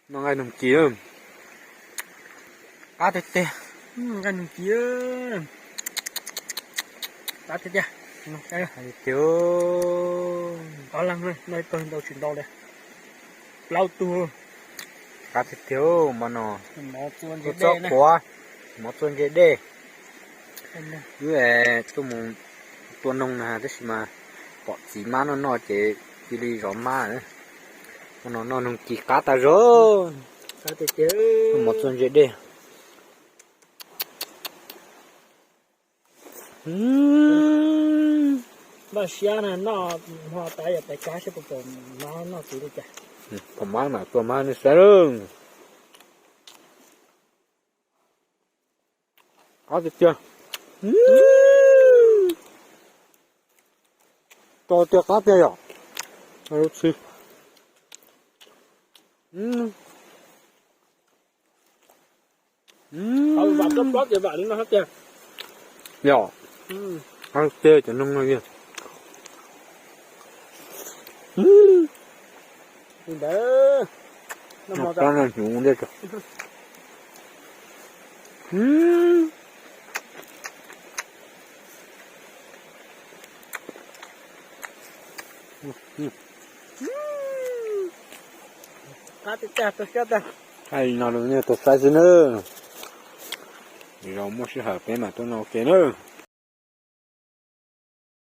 Noj nqaij noog ci, qab tiag tiag. Nqaij noog ci, qab tiag tiag. Tiag, ob leeg noj ib pawg ntau tsis ntau li, plaub tug. Qab tiag tiag, mov no, txob quav, mov txua ntse dej. Wb tuaj mus tua noog na tab sis mas pom txiv mab noj noj ces cia li zov mab. Ua no noj noog ci qab tag zog. Mov txua ntse dej. Npaj siab na, noj hmo tas yog pais kab seb puas pom mab noj txiv li cas. Pom mab mam tua mab nej saib lawm. Qab tiag tiag. Tso tiag qab tiag yom. Lub txhwb. Vam tsob plob ces vam li no tiag. Yom. Qab tiag cov noog no. Li ntawd. Noj hmo tas no hnyuv ua ntej tso. Qab tiag tiag, tau siab tag. Thaij li no rau nej tau saib xwb nawb. Zaum muaj sij hawm peb mam tuaj noj ua ke nawb.